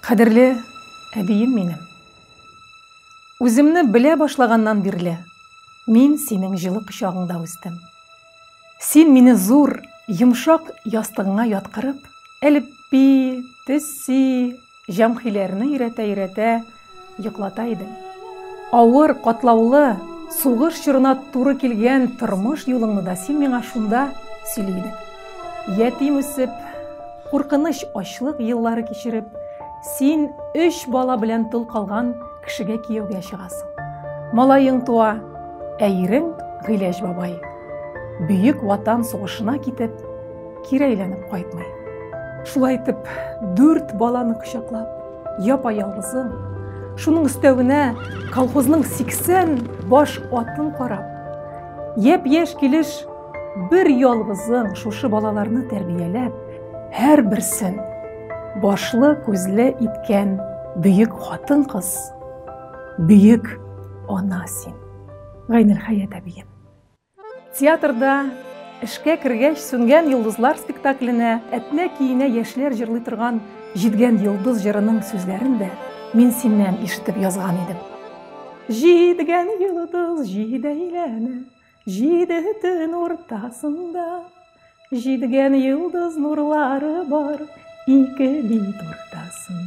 Кадерле әбием минем. Үземне белә башлаганнан бирле мин синең җылы кочагыңда үстем. Син мине зур, йомшак ястыгыңа яткырып, әлепби, төсси, җәмхиләрне өйрәтә-өйрәтә йоклата идең. Авыр, катлаулы, сугыш чорына туры килгән тормыш юлыңны да син миңа шунда сөйли идең. Ятим үсеп, куркыныч ачлык еллары кичереп, син өч бала белән тол калган кешегә кияүгә чыгасың. Малаең туа, ә ирең Гыйләҗ бабай Бөек Ватан сугышына китеп, кире әйләнеп кайтмый. Шулай итеп, дүрт баланы кочаклап, япа-ялгызың, шуның өстәвенә колхозның 80 баш атын карап, япь-яшь килеш бер ялгызың шушы балаларны тәрбияләп, һәрберсен башлы күзле иткән бөек хатын-кыз, бөек ана син, Гайнелхәят әбием. Театрда эшкә кергәч, Сүнгән йолдызлар спектакленә Әтнә киенә яшьләр җырлый торган Җидгән йолдыз җырының сүзләрен дә мин синнән ишетеп язган идем. Җидгән йолдыз җиде әйләнә, Җиде төн уртасында. Җидгән йолдыз нурлары бар, Ике бит уртасында.